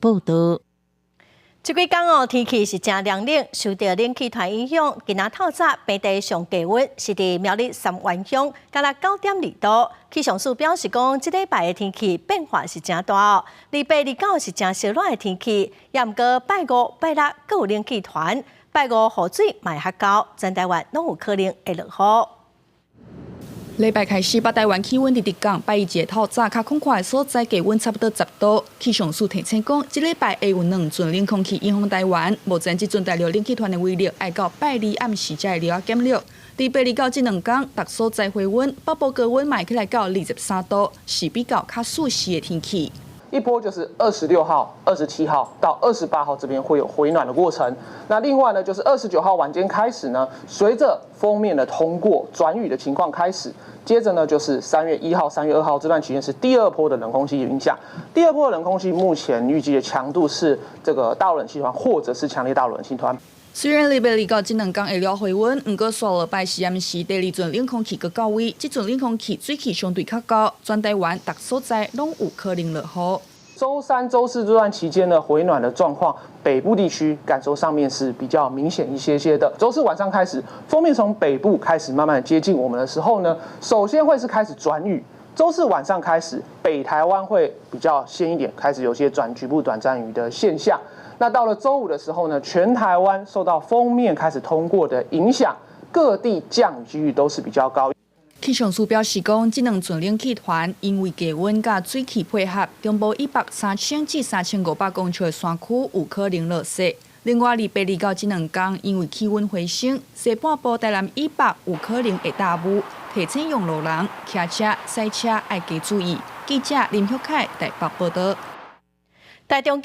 報道。這幾工哦，天氣是誠涼冷，受著冷氣團影響，今仔透早平地上低溫是佇苗栗三灣鄉，干焦9.2度。氣象署表示講，這禮拜的天氣變化是誠大哦。禮拜二九是誠燒熱的天氣，也毋過拜五、拜六閣有冷氣團，拜五雨水嘛會較厚，全台灣攏有可能會落雨。禮拜開始，北台灣氣溫直直降，拜一透早較廣闊的所在，低溫差不多10度。氣象署提醒講，這禮拜會有兩陣冷空氣影響台灣，目前這陣大陸冷氣團的威力愛到拜二暗時才會略仔減弱。禮拜二到這兩工，逐所在回溫，北部高溫嘛會起來到23度，是比較較舒適的天氣。一波就是26號、27號到28號這邊會有回暖的過程。那另外呢，就是29號晚間開始呢，隨着鋒面的通過，轉雨的情況開始。接着呢，就是3月1號、3月2號這段期間是第二波的冷空氣影響。第二波的冷空氣目前預計的強度是這個大陸冷氣團或者是強烈大陸冷氣團。雖然禮拜二到這兩工會略回溫，毋過煞落拜四暗時第二陣冷空氣閣到位，這陣冷空氣水汽相對較高，全台灣逐所在攏有可能落雨。週三、週四這段期間呢，回暖的狀況，北部地區感受上面是比較明顯一些些的。週四晚上開始，鋒面從北部開始慢慢接近我們的時候呢，首先會是開始轉雨。週四晚上開始，北台灣會比較先一點，開始有些轉局部短暫雨的現象。那到了週五的時候呢，全台灣受到鋒面開始通過的影響，各地降雨幾率都是比較高。氣象署表示講，這兩陣冷氣團因為低溫佮水汽配合，中部以北3000至3500公尺的山區有可能落雪。另外，禮拜二到這兩工，因為氣溫回升，西半部台南以北有可能會大霧，提醒用路人騎車、駛車愛加注意。記者林旭凱台北報道。台中。